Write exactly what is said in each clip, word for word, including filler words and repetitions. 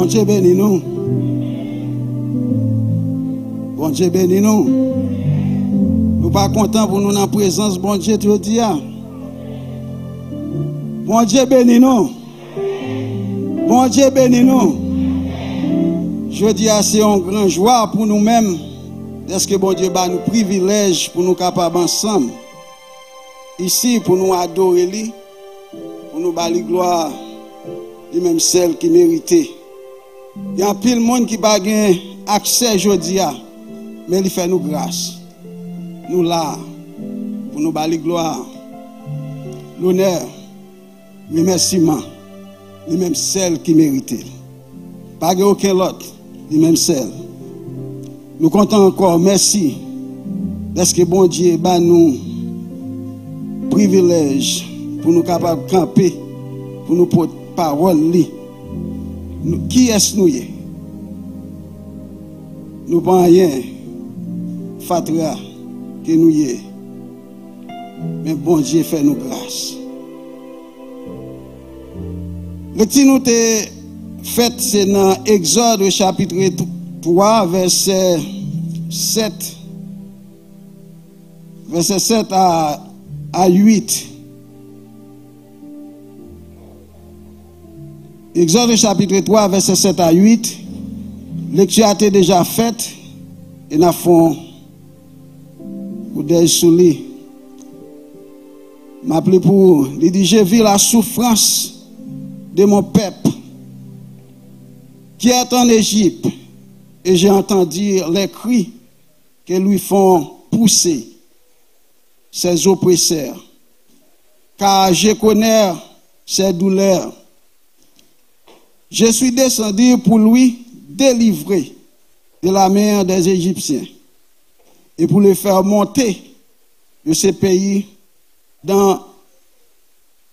Bondye beni nou. Bondye beni nou. Nou pa kontan pou nou nan prezans Bondye jodi a? Bondye beni nou. Bondye beni nou. Jodi a se yon gran jwa pou nou menm, dèske Bondye ba nou privilèj pou nou kapab ansanm isi pou nou adore li, pou nou ba li glwa, li menm sèl ki merite. Gen anpil moun ki pa gen aksè jodi a, men li fè nou gras. Nou la pou nou ba li glwa, lonè, remèsiman, li menm sèl ki merite l. Pa gen okenn lòt, li menm sèl. Nou kontan ankò, mèsi, dèske Bondye ba nou privilèj pou nou kapab kanpe, pou nou pot pawòl li. Nou, kiyès nou ye? Nou pa anyen, fatra ke nou ye. Men Bondye fè nou gras. Lekti nou te fèt se nan Egzòd chapit twa, vèsè sèt, vèsè sèt a, a uit. Egzòd chapit twa, vèsè sèt a uit. Lekti a te deja fèt, e n ap fè yon koudèy sou li. M ap li pou ou. Li di, Je vis la souffrance de mon peuple qui est en Égypte, et j'ai entendu les cris que lui font pousser ses oppresseurs, car je connais ses douleurs. Je suis descendu pour lui délivrer de la main des Égyptiens et pour le faire monter de ce pays dans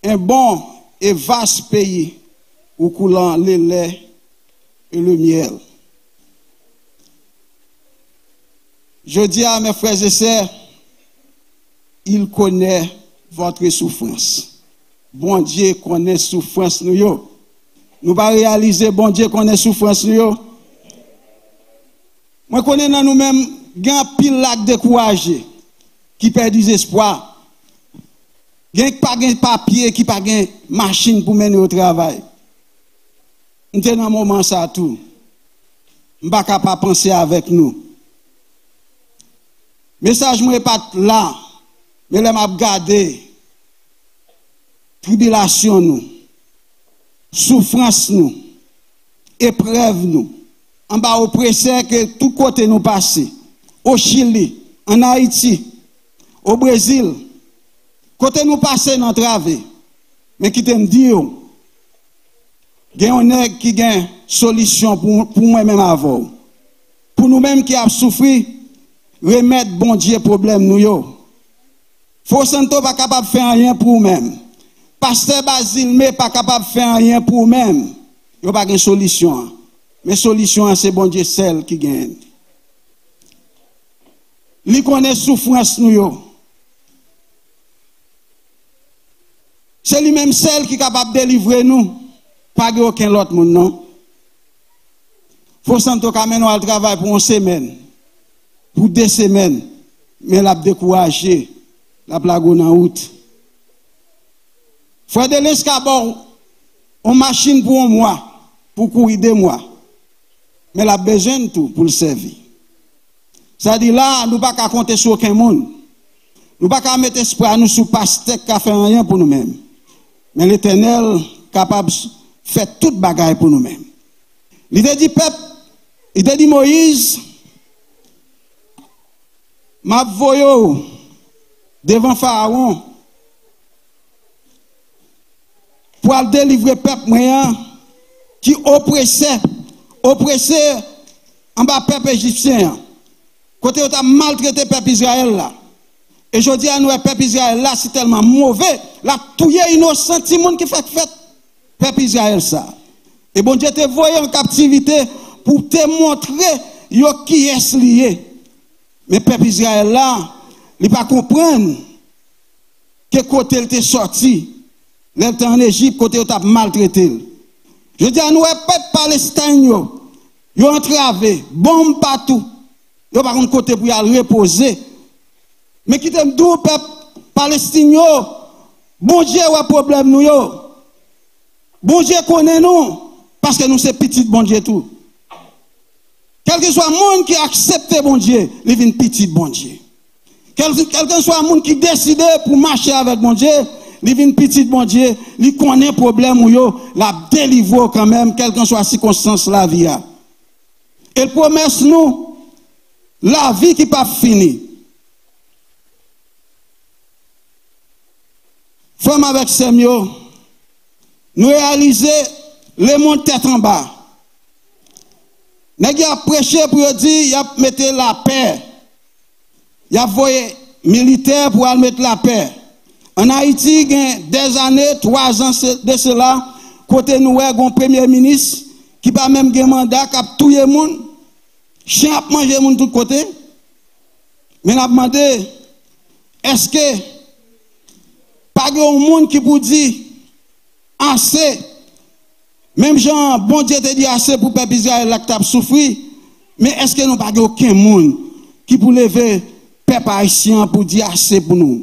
un bon et vaste pays où coulent le lait et le miel. Jodi a, mes frères et sœurs, il connaît votre souffrance. Bondye konnen soufrans nou yo. Nou pa reyalize Bondye konnen soufrans nou yo? Mwen konnen nan nou menm, gen anpil la k dekouraje, ki pèdi zespwa. Gen ki pa gen papye, ki pa gen machin pou mennen yo travay. M te nan moman sa tou. M pa ka pa panse avèk nou. Mesaj mwen pa t la, men lè m ap gade tribilasyon nou, soufrans nou, eprèv nou, anba opresè ke tout kote nou pase, o Chili, ann Ayiti, o Brezil, kote nou pase nan trave, men kite m di w, gen yon nèg ki gen solisyon pou, pou mwen menm avè w. Pou nou menm ki ap soufri, remèt Bondye pwoblèm nou yo. Fo Santo pa kapab fè anyen pou ou menm. Pastè Bazilme pa kapab fè anyen pou ou menm. Yo pa gen solisyon an. Men solisyon an se Bondye sèl ki genyen l. Li konnen soufrans nou yo. Se li menm sèl ki kapab delivre nou. Pa gen okenn lòt moun, non. Fo Santo ka mennen w al travay pou yon semèn, pou de semèn, men l ap dekouraje, l ap lage w nan wout. Frè Delens ka ba w yon machin pou yon mwa, pou w kouri de mwa, men l ap bezwen n tou pou l sèvi. Sa di la, nou pa ka konte sou okenn moun. Nou pa ka met espwa nou sou pastè k ka fè anyen pou nou menm. Men Letènèl kapab fè tout bagay pou nou menm. Li te di pèp, li te di Moyiz, m ap voye w devan Farawon pou al delivre pèp mwen an ki oprese, oprese anba pèp ejipsyen an, kote yo t ap maltrete pèp Izrayèl la. E jodi a, nou wè pèp Izrayèl la, si tèlman move, l ap touye inosan timoun ki fèk fèt pèp Izrayèl sa. E Bondye te voye an kaptivite pou te montre yo kiyès li ye. Men pèp Izrayèl la, li pa konprann ke kote l te sòti, lè l te ann Ejip, kote yo t ap maltrete l. Jodi a, nou wè pèp Palestine yo, yo antrave, bonm patou. Yo pa konn kote pou y al repoze. Men kite m di w, pèp Palestine yo, Bondye wè pwoblèm nou yo. Bondye konnen nou, paske nou se pitit Bondye tou. Kèlkeswa moun ki aksepte Bondye, li vin pitit Bondye. Kèl-, kèlkeswa moun ki deside pou mache avèk Bondye, li vin pitit Bondye, li konnen pwoblèm ou yo, l ap delivre w kanmenm, kèlkeswa sikonstans lavi a. E l pwomèt nou lavi ki p ap fini. Frè m avèk sè m yo, nou reyalize lemonn tèt anba. Nèg yo ap preche pou yo di y ap mete lapè. Y ap voye militè pou al met lapè. Ann Ayiti, gen dèzane, twa zan se-, de sela, kote nou wè gon premye minis ki pa menm gen manda, k ap touye moun. Chen ap manje moun tout kote. Men n ap mande, èske pa gen yon moun ki pou di ase? Menm jan Bondye te di ase pou pèp Izrayèl la k t ap soufri, men èske nou pa gen okenn moun ki pou leve pèp ayisyen an pou di ase pou nou?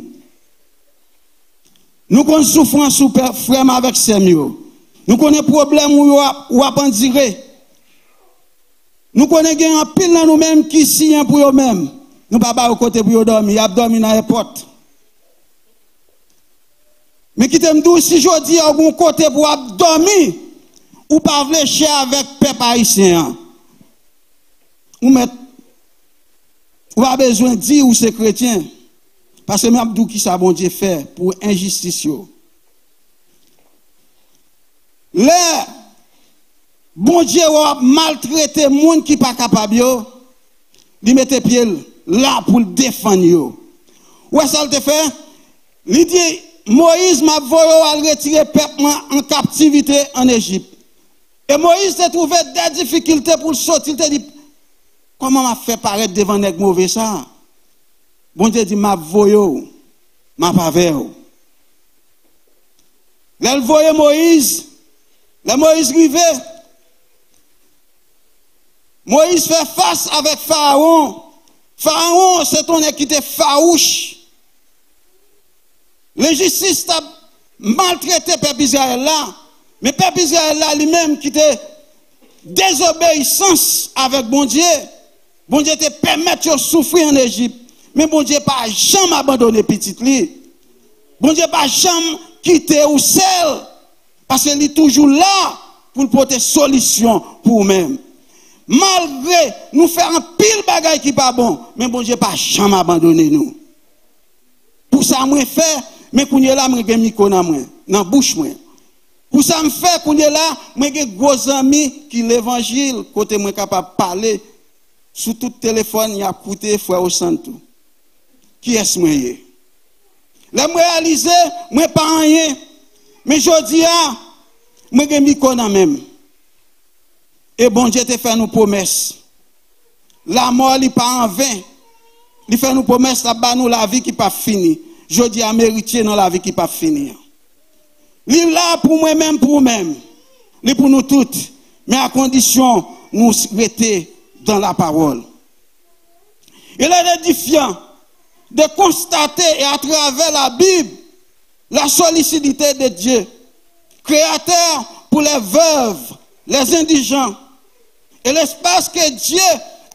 Nou konn soufrans ou, pè, frè m avèk sè m yo. Nou konnen pwoblèm ou yo ap, ou ap andire. Nou konnen gen anpil nan nou menm ki siyen pou yo menm. Nou pa ba yo kote pou yo dòmi. Y ap dòmi nan èpòt. Men kite m di w, si jodi a w gen yon kote pou w ap dòmi, ou pa vle chè avèk pèp ayisyen an, ou mèt, ou pa bezwen di ou se kretyen. Paske m ap di w kisa Bondye fè pou enjistis yo. Lè Bondye wè w ap maltrete moun ki pa kapab yo, li mete pye l la pou l defann yo. Ou wè sa l te fè? Li di, Moyiz, m ap voye w al retire pèp mwen an kaptivite ann Ejip. E Moyiz te twouve de difikilte pou l soti. L te di, kòman m ap fè parèt devan nèg move sa a? Bondye di, m ap voye w, m ap avè w. Lè l voye Moyiz, lè Moyiz rive, Moyiz fè fas avèk Farawon. Farawon, se t on nèg ki te fawouch. Lenjistis t ap maltrete pèp Izrayèl la, men pèp Izrayèl la li menm ki te dezobeyisans avèk Bondye, Bondye te pèmèt yo soufri ann Ejip, men Bondye pa janm abandone pitit li. Bondye pa janm kite ou sèl, paske li toujou la pou l pote solisyon pou ou menm. Malgre nou fè anpil bagay ki pa bon, men Bondye pa janm abandone nou. Pou sa mwen fè, men kounye la mwen gen mikwo nan mwen, nan bouch mwen. Pou sa m fè kounye la, mwen gen gwo zanmi ki levanjil, kote mwen kapab pale sou tout telefòn, y ap koute frè Osann tou. Kiyès mwen ye? Lè m reyalize mwen pa anyen, men jodi a, mwen gen mikwo nan men m. E Bondye te fè nou pwomès. Lanmò li pa anven. Li fè nou pwomès l ap ba nou lavi ki p ap fini. Jodi a, m eritye nan lavi ki p ap fini an. Li la pou mwen menm, pou ou menm. Li pou nou tout. Men a kondisyon nou rete dans la parole. Il est édifiant de constater et à travers la Bible la sollicitude de Dieu, créateur pour les veuves, les indigents, et l'espace que Dieu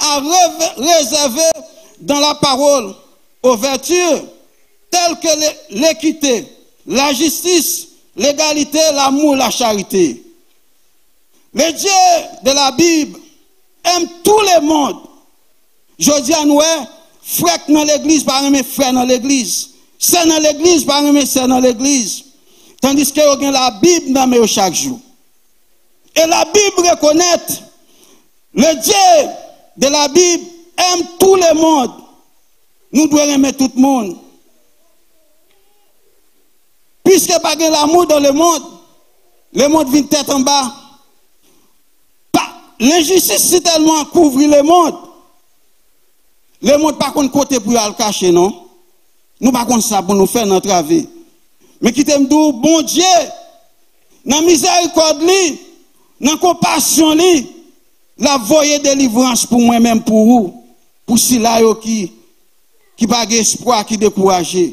a reve- réservé dans la parole aux vertus telles que l'é- l'équité, la justice, l'égalité, l'amour, la charité. Le Dieu de la Bible aime tout le monde. Jodi a nou wè, frè k nan legliz pa renmen frè nan legliz. Sè nan legliz pa renmen sè nan legliz. Tandiske yo gen Labib nan men yo chak jou. E Labib rekonèt, le Dieu de la Bible aime tout le monde. Nou dwe renmen tout moun. Piske pa gen lanmou dans le monde, lemonn vin tèt anba. Pa, lenjistis si tèlman kouvri lemonn, lemonn pa konn kote pou y al kache, non. Nou pa konn sa pou nou fè nan trave. Men kite m di w, Bondye, nan mizèrikòd li, Nan konpasyon li, l ap voye delivrans pou mwen menm, pou ou, pou sila yo ki, ki pa gen espwa, ki dekouraje.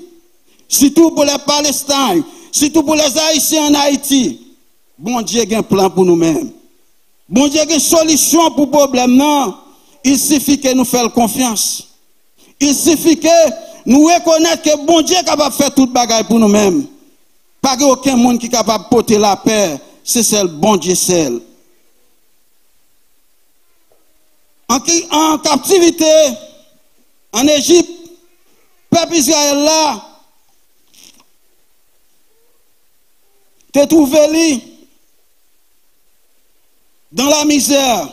Sitou pou lè Palestine, sitou pou lè Ayisyen ann Ayiti. Bondye gen plan pou nou menm. Bondye gen solisyon pou pwoblèm nan. Il sifi ke nou fè l konfyans. Il sifi ke nou rekonèt ke Bondye kapab fè tout bagay pou nou menm. Pa gen okenn moun ki kapab pote lapè, se sèl Bondye sèl. An ki, an kaptivite, ann Ejip, pèp Izrayèl la te twouve li dans la misère,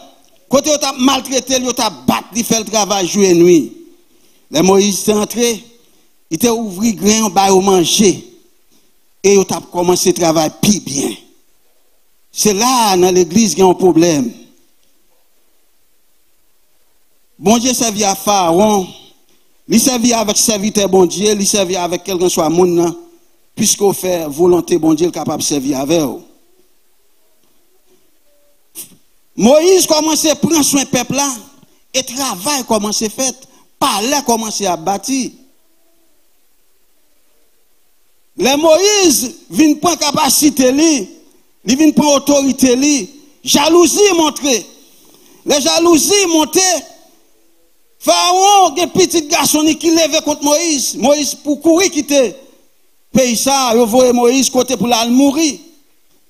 kote yo t ap maltrete l, yo t ap bat li, fè l travay jou e nwi. Lè Moyiz te antre, li te ouvri gren yo, ba yo manje, e yo t ap kòmanse travay pi byen. Se la a, nan legliz, gen yon pwoblèm. Bondye sèvi a Farawon, li sèvi avèk sèvitè Bondye, li sèvi avèk kèlkanswa moun nan, piske w fè volonte Bondye, l kapab sèvi avè w. Moyiz kòmanse pran swen pèp la, e travay kòmanse fèt, palè kòmanse ap bati. Lè Moyiz vin pran kapasite li, li vin pran otorite li, jalouzi montre. Lè jalouzi monte, Farawon gen pitit gason li ki leve kont Moyiz. Moyiz pou kouri kite peyi sa a, yo voye Moyiz kote pou l al mouri.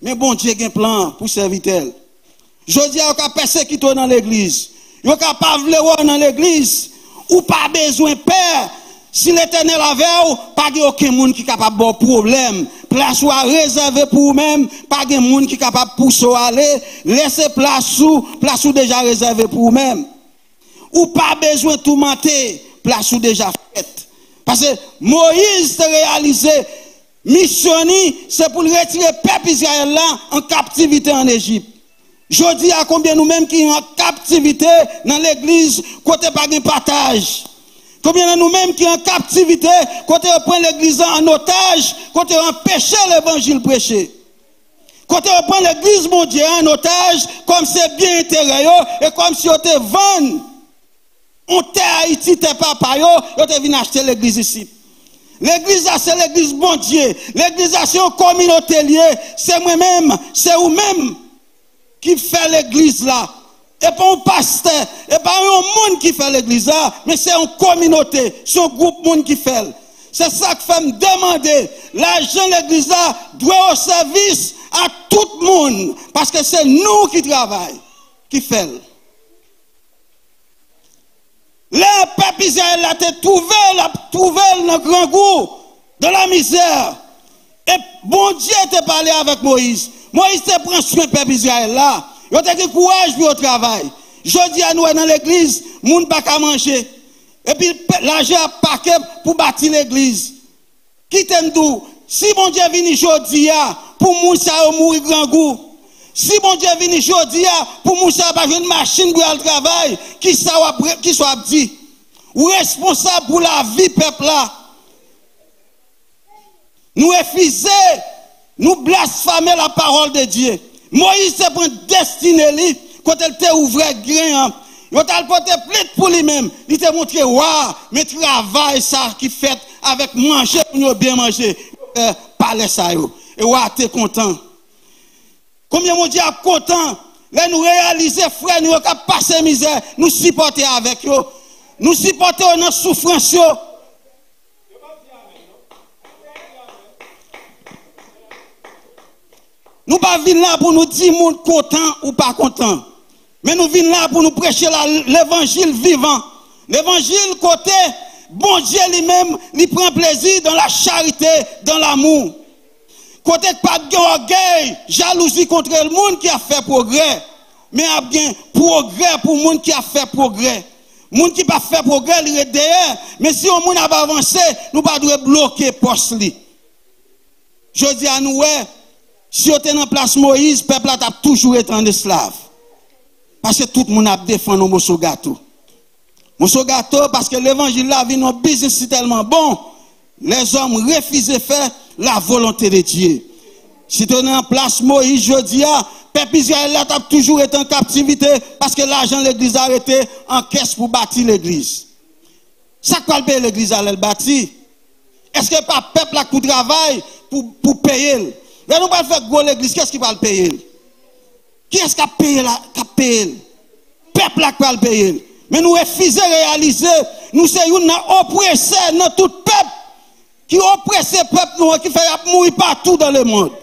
Men Bondye gen plan pou sèvitè l. Jodi a, yo ka pèsekite w nan legliz. Yo ka pa vle wè w nan legliz. Ou pa bezwen pè. Si Letènèl avè w, pa gen okenn moun ki kapab ba w pwoblèm. Plas ou a rezève pou ou menm. Pa gen moun ki kapab pouse w ale. Lese plas ou. Plas ou deja rezève pou ou menm. Ou pa bezwen toumante. Plas ou deja fèt. Paske Moyiz te reyalize misyon li, se pou l retire pèp Izrayèl la an kaptivite ann Ejip. Jodi a, konbyen nou menm ki an kaptivite nan legliz kote pa gen pataj? Konbyen nan nou menm ki an kaptivite kote yo pran legliz la an otaj, kote yo anpeche levanjil preche? Kote yo pran legliz Bondye a an otaj, kòm se byen enterè yo, e kòm si yo te vann yon tè Ayiti, tè papa yo, yo te vin achte legliz isit. Legliz la se legliz Bondye. Legliz la se yon kominote l ye. Se mwen menm, se ou menm ki fè legliz la. E pa yon pastè, e pa yon moun ki fè legliz la, men se yon kominote, se yon gwoup moun ki fè l. Se sa k fè m demande, lajan legliz la dwe o sèvis a tout moun, paske se nou ki travay, ki fè l. Lè pèp Izrayèl la te twouve l, ap twouve l nan grangou, dans la misère, e Bondye te pale avèk Moyiz. Moyiz te pran swen pèp Izrayèl la. Yo te gen kouraj pou yo travay. Jodi a, nou wè nan legliz, moun pa ka manje. Epi pe-, lajan ap pake pou bati legliz. Kite m di w, si Bondye vini jodi a pou moun sa yo mouri grangou, si Bondye vini jodi a pou moun sa yo pa jwenn machin pou y al travay, kisa w ap re-, kisa w ap di? Ou responsab pou lavi pèp la. Nou refize, nou blasfeme la parole de Dieu. Moyiz te pran destine li kote l te ouvè gren an. Yo t al pote plent pou li menm. Li te montre wa a, men travay sa ki fèt avèk manje moun yo byen manje. Yo fè palè sa yo. E wa a te kontan. Konbyen Bondye ap kontan lè nou reyalize frè nou yo k ap pase mizè, nou sipòte avèk yo. Nou sipòte yo nan soufrans yo. Nou pa vin la pou nou di moun kontan ou pa kontan. Men nou vin la pou nou preche la, levanjil vivan. Levanjil kote Bondye li menm, li pran plezi dans la charité, dans l'amour. Kote k p ap gen ògèy, jalouzi kontre moun ki ap fè pwogrè. Men ap gen pwogrè pou moun ki ap fè pwogrè. Moun ki p ap fè pwogrè, li ret dèyè. Men si yon moun ap avanse, nou pa dwe bloke pòs li. Jodi a, nou wè, si yo te nan plas Moyiz, pèp la t ap toujou rete an esklav. Paske tout moun ap defann yon moso gato. Moso gato, paske levanjil la vin yon biznis si tèlman bon, lèzòm refize fè la volonte de Dye. Si te nan plas Moyiz jodi a, pèp Izrayèl la t ap toujou rete an kaptivite, paske lajan legliz la rete an kès pou bati legliz. Sa k pral peye legliz la lè l bati? Èske pa pèp la k pou travay pou, pou peye l? Lè nou pral fè gwo legliz, kiyès ki pral peye l? Kiyès k ap peye la, k ap peye l? Pèp la k pral peye l. Men nou refize reyalize nou se youn nan opresè nan tout pèp ki oprese pèp nou an, ki fè y ap mouri patou dans le monde.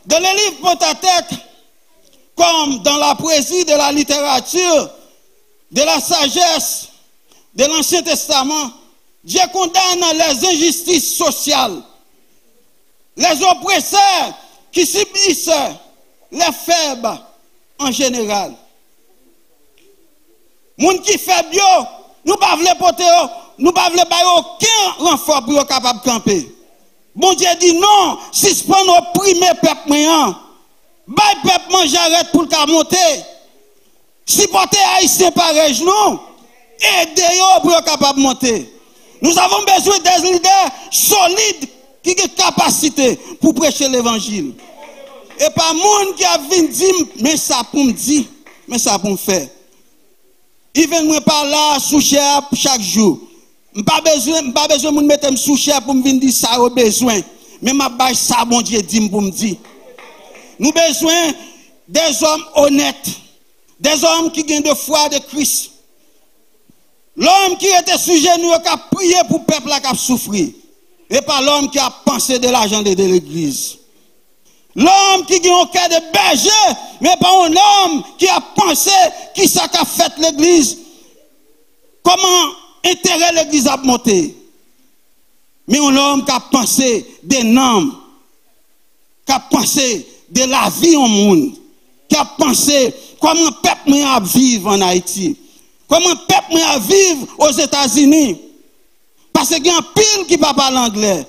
Dans les livres Pentateuch, comme dans la poésie, de la littérature, de la sagesse de l'Ancien Testament, Dieu condamne les injustices sociales, les oppresseurs qui subissent les faibles en général. Moun ki fèb yo, nou pa vle pote yo, nou pa vle ba yo okenn ranfò pou yo kapab kanpe. Bondye di non, sispann oprime pèp mwen an. Bay pèp manje arèt pou l ka monte. Sipòte Ayisyen parèy nou. Ede yo pou yo kapab monte. Nous avons besoin des leaders solides ki gen kapasite pou preche levanjil. E pa moun ki ap vin di m, men sa pou m di, men sa pou m fè. Even mwen pa la sou chè a chak jou. M pa bezwen, m pa bezwen moun mete m sou chè pou m vin di sa yo bezwen. Men m ap bay sa Bondye di m pou m di. Nou bezwen dèzòm onèt, dèzòm ki gen de fwa de Kris. Lòm ki rete sou jenou yo k ap priye pou pèp la k ap soufri. E pa lòm ki ap panse de lajan de, de legliz. Lòm ki gen yon kè de bèje, men pa yon lòm ki ap panse kisa k ap fèt legliz, kòman enterè legliz ap monte. Men yon lòm k ap panse de nanm, k ap panse de lavi yon moun, k ap panse kòman pèp mwen ap viv ann Ayiti, kòman pèp mwen ap viv Ozetazini. Paske gen anpil ki pa pale anglè,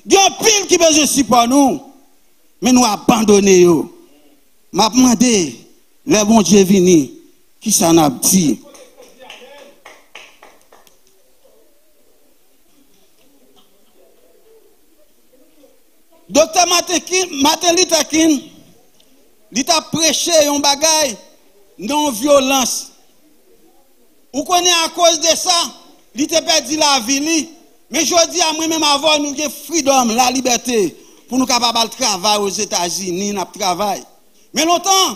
gen anpil ki bezwen sipò nou, men nou abandone yo. M ap mande, lè Bondye vini, kisa n ap di? Doktè Martin King, Martin Luther King, li t ap preche yon bagay nan yon vyolans. Ou konnen, akoz de sa, li te pèdi lavi li. Men jodi a, mwen menm avè w, nou gen freedom, lalibète, pou nou kapab al travay Ozetazini, n ap travay. Men lontan,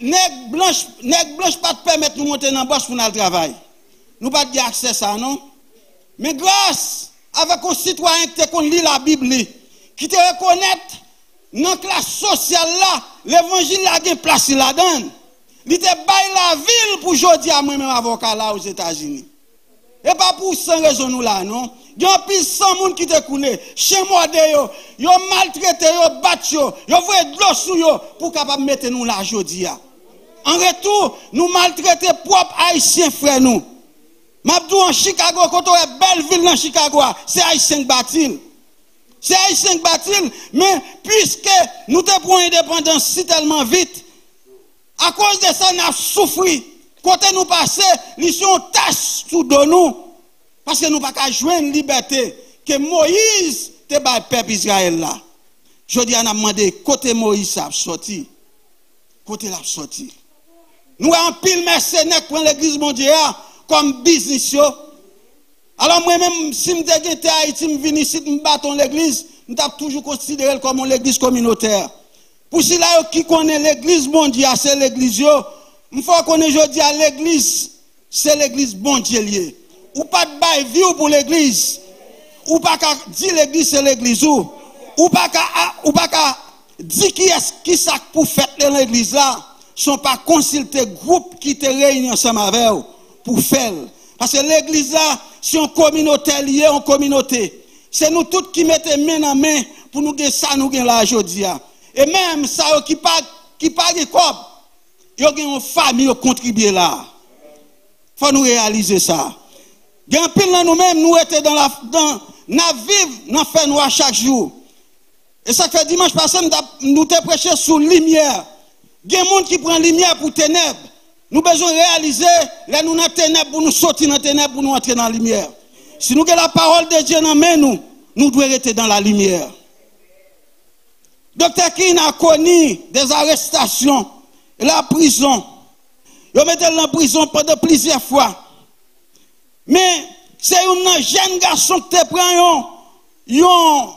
nèg blanch, nèg blanch pa t pèmèt nou monte nan bòs pou n al travay. Nou pa t gen aksè sa, non. Men gras avèk yon sitwayen ki te konn li Labib li, ki te rekonèt nan klas sosyal la, levanjil la gen plas li ladan l. Li te bay lavi l pou jodi a mwen menm avè w ka la Ozetazini. E pa pou san rezon nou la, non. Gen anpil san moun ki te koule, chen mòde yo, yo maltrete yo, bat yo, yo voye dlo sou yo pou kapab mete nou la jodi a. An retou, nou maltrete pwòp Ayisyen frè nou. M ap di w, an Chicago, kote w wè bèl vil nan Chicago a, se Ayisyen k bati l. Se Ayisyen k bati l, men piske nou te pran endepandans si tèlman vit, akoz de sa n ap soufri. Kote nou pase, li se yon tach sou do nou, paske nou pa ka jwenn libète ke Moyiz te bay pèp Izrayèl la. Jodi a, n ap mande, kote Moyiz sa ap sòti? Kote l ap sòti? Nou wè anpil mèsenè k pran legliz Bondye a kòm biznis yo. Alò, mwen menm, si m te gen tè Ayiti, m vin isit, m bati yon legliz, m t ap toujou konsidere l kòm yon legliz kominotè. Pou sila yo ki konnen legliz Bondye a se legliz yo, m fè w konnen jodi a, legliz se legliz Bondye l ye. Ou pa t bay vi w pou legliz. Ou pa ka di legliz se legliz ou. Ou pa ka, ou pa ka di kiyès, kisa k pou fèt nan legliz la san w pa konsilte gwoup ki te reyini ansanm avè w pou fè l. Paske legliz la, se yon kominote li ye, yon kominote. Se nou tout ki mete men nan men pou nou gen sa nou gen la jodi a. E menm sa yo ki pa, ki pa gen kòb, yo gen yon fanmi yo kontribye la. Fò nou reyalize sa. Gen anpil nan nou menm, nou rete dan la, dan, n ap viv nan fènwa chak jou. E sa k fè dimanch pase, m t ap, nou te preche sou limyè. Gen moun ki pran limyè pou tenèb. Nou bezwen reyalize, lè nou nan tenèb, pou nou soti nan tenèb, pou nou antre nan limyè. Si nou gen lapawòl de Dye nan men nou, Nous devons rester dans la lumière. Doktè King a connu des arrestations. Il a prizon. Yo mete l nan prizon pandan plizyè fwa. Men, se youn nan jèn gason ki te pran yon, yon,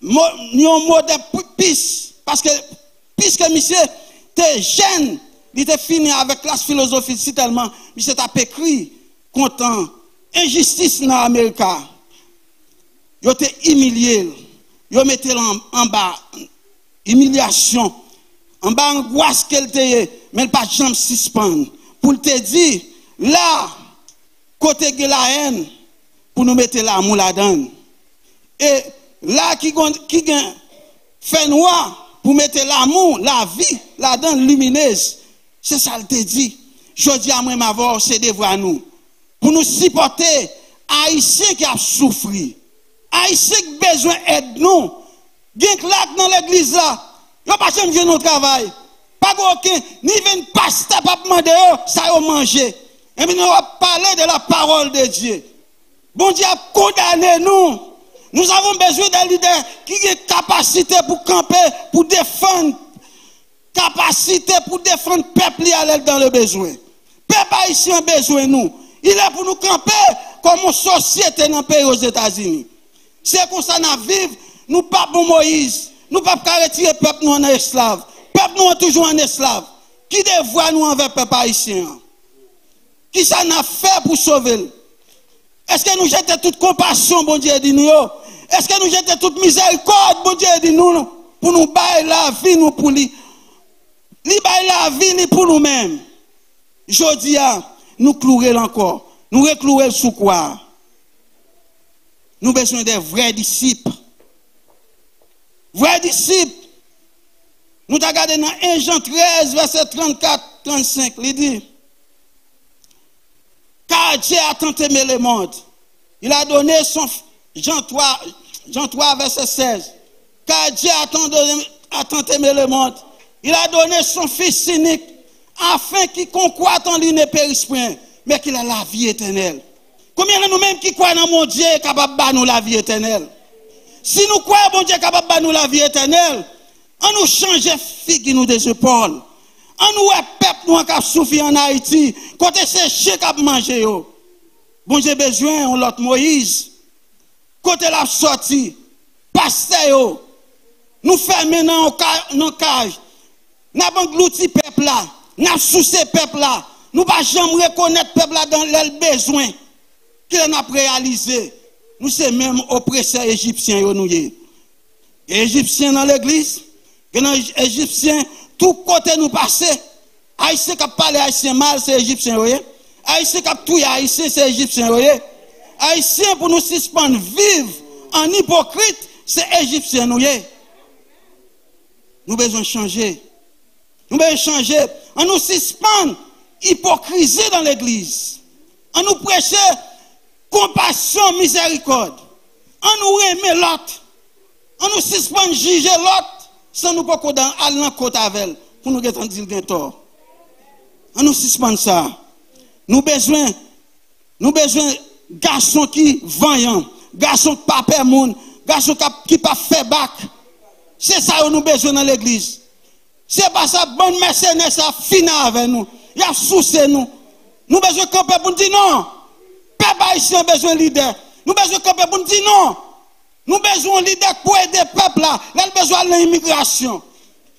mo- yon modèl pis. Paske, piske misye te jèn, li te fini avèk klas filozofi si tèlman misye t ap ekri kontan enjistis nan Amerika. Yo te imilye l. Yo mete l an- anba imilyasyon, anba angwas ke l te ye, men l pa t janm sispann pou l te di, la kote gen lahèn, pou nou mete lamou ladan l. E la ki gon- ki gen fènwa, pou mete lamou, lavi ladan l, liminez. Se sa l te di. Jodi a, mwen m avè w, se devwa nou pou nou sipòte Ayisyen ki ap soufri. Ayisyen ki bezwen èd nou. Gen k la k nan legliz la, yo pa janm jwenn yon travay. Pa gen okenn, ni menm pastè p ap mande yo sa yo manje. Ebyen, nou ap pale de la parole de Dieu. Bondye ap kondane nou. Nous avons besoin de leaders ki gen kapasite pou kanpe, pou defann kapasite pou defann pèp li a lè l dans le besoin. Pèp ayisyen an bezwen nou. Il est pou nou kanpe kòm yon sosyete nan peyi Ozetazini. Se konsa n ap viv, nou p ap bon Moyiz, nou p ap ka retire pèp nou an nan esklav. Pèp nou an toujou an esklav. Ki devwa nou anvè pèp ayisyen an? Kisa n ap fè pou sove l? Èske nou jete tout konpasyon Bondye di nou yo? Èske nou jete tout mizèrikòd Bondye di nou pou nou bay lavi nou pou li? Li bay lavi li pou nou menm. Jodi a, nou kloure l ankò. Nou rekloure l sou kwa a. Nou bezwen de vrè disip. Vrè disip. Nou ta gade nan en Jan trèz, vèsè trannkat, trannsenk, li di, Car Dieu a tant aimé le monde, il a donné son, Jean trois, Jean trois, verset seize. Car Dieu a tant, donné- a tant aimé le monde, il a donné son Fils unique, afin quiconque croit en lui ne périsse point, mais qu'il a la vie éternelle. Konbyen nan nou menm ki kwè nan Bondye kapab ba nou lavi etènèl? Si nou kwè Bondye kapab ba nou lavi etènèl, an nou chanje figi nou de zepòl. An nou wè pèp nou an k ap soufri ann Ayiti, kote se chen k ap manje yo. Bondye bezwen yon lòt Moyiz. Kote l ap sòti? Pastè yo, nou fèmen nan yon ka- nan kaj. N ap anglouti pèp la. N ap souse pèp la. Nou pa janm rekonèt pèp la dan lè l bezwen. Kilè n ap reyalize nou se menm opresè ejipsyen yo nou ye? Gen ejipsyen nan legliz, gen nan ejipsyen tout kote nou pase. Ayisyen k ap pale ayisyen mal, se ejipsyen yo ye. Ayisyen k ap touye ayisyen, se ejipsyen yo ye. Ayisyen, pou nou sispann viv an ipokrit, se ejipsyen nou ye. Nou bezwen chanje. Nou bezwen chanje. An nou sispann ipokrizi nan legliz. An nou preche konpasyon, mizèrikòd. An nou renmen lòt. An nou sispann jije lòt san nou poko dan al nan kot avè l pou nou gentan di l gen tò. An nou sispann sa. Nou bezwen, nou bezwen gason ki vanyan, gason k pa pè moun, gason k ap- ki p ap fè bak. Se sa yo nou bezwen nan legliz. Se pa sa, bann mèsenè sa ap fini avè nou. Y ap souse nou. Nou bezwen kanpe pou n di non. Pèp ayisyen bezwen lidè. Nou bezwen kanpe pou n di non. Nou bezwen yon lidè k pou ede pèp la lè l bezwen al nan imigrasyon.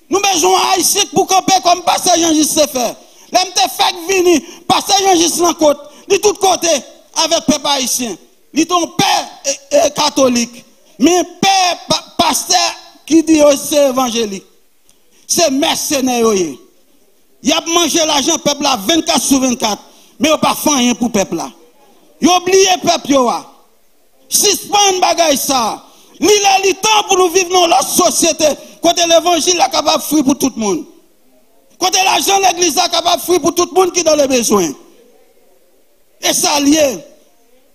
Nou bezwen yon ayisyen k pou kanpe kòm pastè Jean Juste te fè. Lè m te fèk vini, pastè Jean Juste nan kot, li tout kote avèk pèp ayisyen. Li te yon pè e, e, katolik, men pè pa- pastè ki di yo se evanjelik. Se mèsenè yo ye. Y ap manje lajan pèp la vennkat sou vennkat, men yo pa fè anyen pou pèp la. Yo bliye pèp yo a. Sispann bagay sa a. Li lè li tan pou nou viv nan lòt sosyete kote levanjil la kapab fri pou tout moun. Kote lajan legliz la kapab fri pou tout moun ki dan le bezwen. E sa l ye.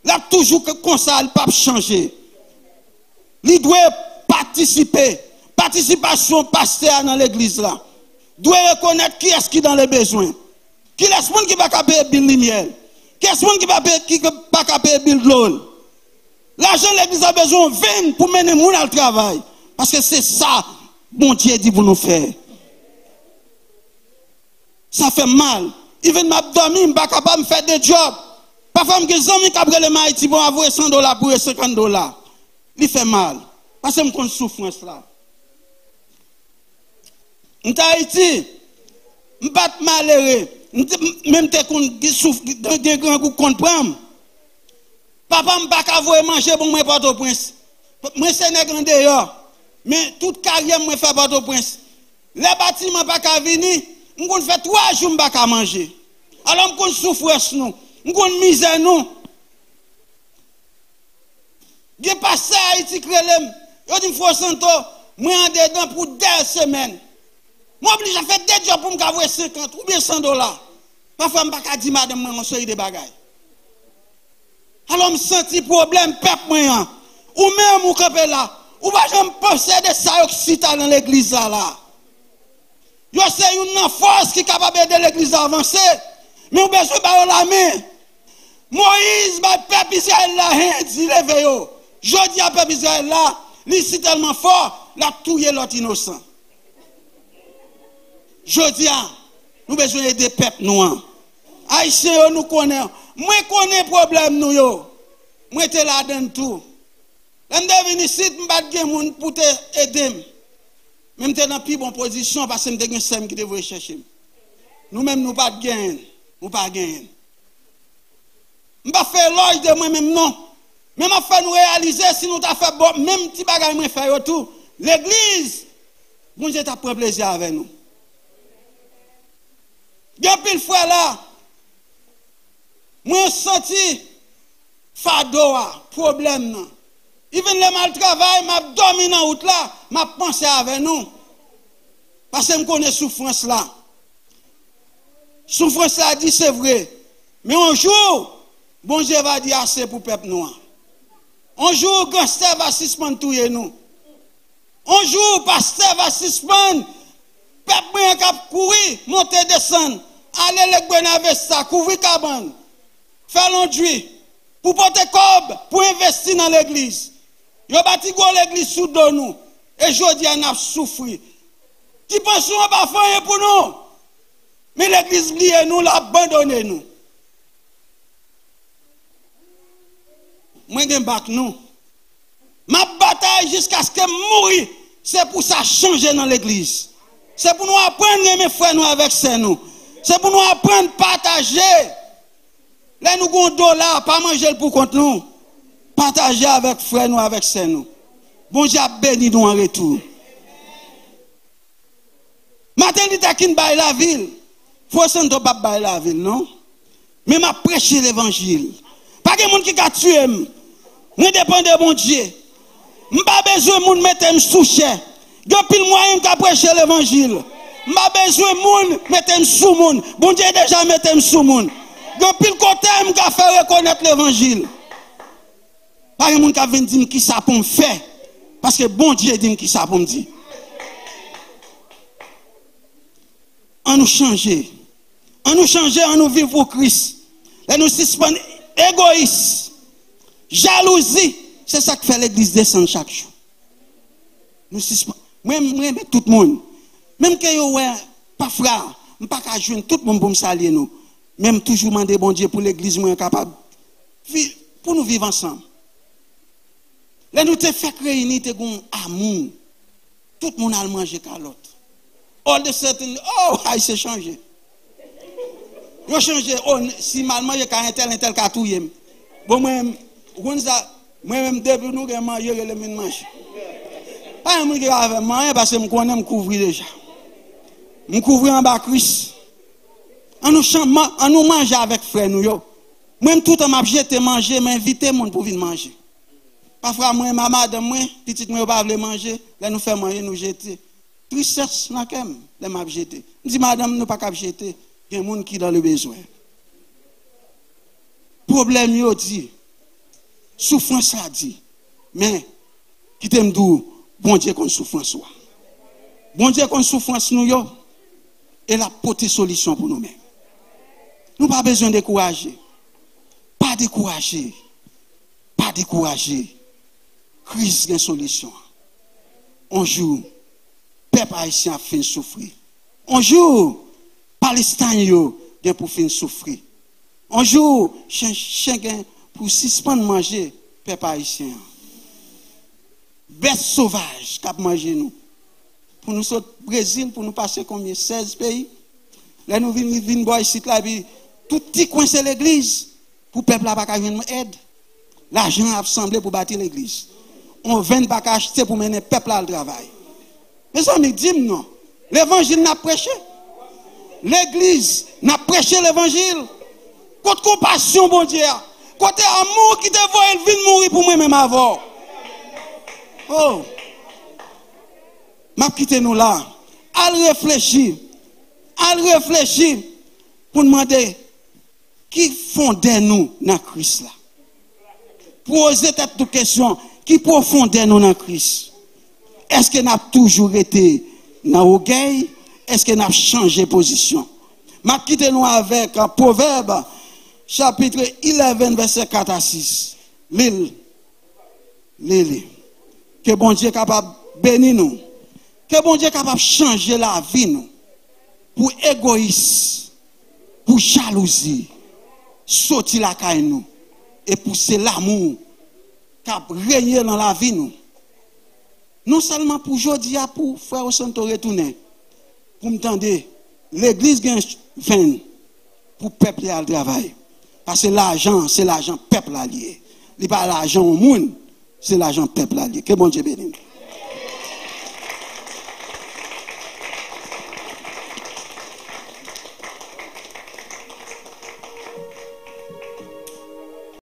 L ap toujou k- konsa, li p ap chanje. Li dwe patisipe. Patisipasyon pastè a nan legliz la dwe rekonèt kiyès ki dan le bezwen. Kilès moun ki pa ka peye bil limyè l? Kiyès moun ki pa peye, ki pa ka peye bil dlo l? Lajan legliz la bezwen w vann pou mennen moun al travay. Paske se sa Bondye di pou nou fè. Sa fè m mal. Even m ap dòmi, m pa kapab, m fè de djòb. Pafwa m gen zanmi k ap rele m Ayiti, bon, ap voye san dola pou yo, senkant dola. Li fè mal. Paske m konn soufrans la. M t Ayiti, m pa t malere, m te, men m te konn gen souf-, gen, gen grangou k konn pran m. Papa m pa ka voye manje pou mwen Pòtoprens. Mwen se nèg andeyò, men tout karyè m mwen fè Pòtoprens. Lè batiman pa ka vini, m konn fè twa jou m pa ka manje. Alò m konn soufrans nou, m konn mizè nou. Gen pastè Ayiti k rele m, yo di m, Frè Santo, mwen andedan pou de semèn. Mwen oblije fè de djòb pou m ka voye senkant oubyen san dola. Pafwa m pa ka di madanm mwen yon seri de bagay. Alò m santi pwoblèm pèp mwen an. Ou menm ou kanpe la, ou pa janm panse de sa yo k chita nan legliz la la. Yo se youn nan fòs ki kapab ede legliz la avanse, men ou bezwen ba yo lamen. Moyiz bay pèp Izrayèl la, hen, di leve yo. Jodi a pèp Izrayèl la, li sitèlman fò, l ap touye lòt inosan. Jodi a, nou bezwen ede pèp nou an. Ayisyen yo, nou konnen, mwen konnen pwoblèm nou yo. Mwen te ladan l tou. Lè m te vin isit, m pa t gen moun pou te ede m. Men m te nan pi bon pozisyon paske m te gen sè m ki te voye chèche m. Nou menm, nou pa t genyen, nou pa genyen. M pa fè elòj de mwen menm non. Men m ap fè nou reyalize si nou ta fè bon, menm ti bagay mwen fè yo tou, legliz, Bondye t ap pran plezi avè nou. Gen anpil frè la, mwen santi fado a, pwoblèm nan. Even lè m al travay, m ap dòmi nan wout la, m ap panse avè nou. Paske m konnen soufrans la. Soufrans la di se vre. Men yon jou, Bondye va di ase pou pèp nou an. Yon jou, ganstè va sispann touye nou. Yon jou, pastè va sispann. Pèp mwen an k ap kouri, monte desann, ale Lake Buena Vista, kouvri kabann, fè londri, pou pote kòb, pou envesti nan legliz. Yo bati gwo legliz sou do nou, e jodi a n ap soufri. Ti pansyon an pa fè anyen pou nou, men legliz bliye nou, l abandone nou. Mwen gen bak nou. M ap batay jiskaske m mouri. Se pou sa chanje nan legliz. Se pou nou aprann renmen frè nou avèk sè nou. Se pou nou aprann pataje. Lè nou gon dola, pa manje l pou kont nou. Pataje avèk frè nou, avèk sè nou. Bondye ap beni nou an retou. Martin Luther King bay lavi l. Frè Santo p ap bay lavi l non. Men m ap preche levanjil. Pa gen moun ki ka tiye m. Mwen depann de Bondye. M pa bezwen moun mete m sou chè. Gen anpil mwayen m ka preche levanjil. M pa bezwen moun mete m sou moun. Bondye deja mete m sou moun. Gen anpil kote m ka fè rekonèt levanjil. Pa gen moun k ap vin di m kisa pou m fè, paske Bondye di m kisa pou m di. An nou chanje. An nou chanje, an nou viv pou Kris. Lè nou sispann egoyis, jalouzi, se sa k fè legliz desann chak jou. Nou sispann. Mwen, mwen renmen tout moun. Menm ke yo wè, pafwa, m pa ka jwenn tout moun pou m salye nou. Men m toujou mande Bondye pou legliz mwen kapab vi-, pou nou viv ansanm. Lè nou te fèk reyini, te gon amou. Tout moun al manje kalòt. All of a sudden, oh, Ayisyen chanje. Yo chanje, oh, si m al manje kay entèl, entèl ka touye m. Bon, mwen, ou konn sa, mwen menm depi nou gen manje, rele m vin manje. Pa gen moun ki ka fè m anyen paske m konnen m kouvri deja. M kouvri anba Kris. An nou chan-, man-, an nou manje avèk frè nou yo. Mwen, m toutan m ap jete manje, m envite moun pou vin manje. Pafwa, mwen, ma-, madanm mwen, pitit mwen yo pa vle manje, lè nou fè manje, nou jete. Tristès nan kè m, lè m ap jete. M di, madanm, nou pa kab jete. Gen moun ki dans le besoin. Pwoblèm yo di, soufrans la di, men, kite m di w, Bondye konn soufrans ou a. Bondye konn soufrans nou yo, e l ap pote solisyon pou nou menm. Nou pa bezwen dekouraje. Pa dekouraje. Pa dekouraje. Kriz gen solisyon. On jou, pèp ayisyen ap fin soufri. On jou, Palestine yo gen pou fin soufri. On jou, chen, chen gen pou sispann manje pèp ayisyen an. Bèt sovaj k ap manje nou. Pou nou sot Brezil, pou nou pase konbyen? Sèz peyi. Lè nou vin, vin bò isit la, epi tout ti kwen se legliz. Pou pèp la pa ka jwenn èd. Lajan ap sanble pou bati legliz. On venn pa ka achte pou mennen pèp la al travay. Mezanmi, di m non. Levanjil n ap preche. Legliz, n ap preche levanjil. Kot konpasyon Bondye a? Kote amou ki te voye l vin mouri pou mwen menm avè w? Oh! M ap kite nou la. Al reflechi. Al reflechi pou n mande ki fondè nou nan Kris la. Poze tèt nou kesyon, ki pwofondè nou nan Kris? Èske n ap toujou rete nan ògèy? Èske n ap chanje pozisyon? M ap kite nou avèk Pwovèb, chapit onz, vèsè kat a sis. Li l. Li li. Ke Bondye kapab beni nou. Ke Bondye kapab chanje lavi nou. Pou egoyis, pou jalouzi, soti lakay nou. E pou se lanmou k ap renye nan lavi nou. Non sèlman pou jodi a, pou frè Osanto retounen. Pou m tande, legliz gen venn pou pèp li al travay. Paske lajan, se lajan pèp la li ye. Li pa lajan yon moun, se lajan pèp la li ye. Ke Bondye beni nou.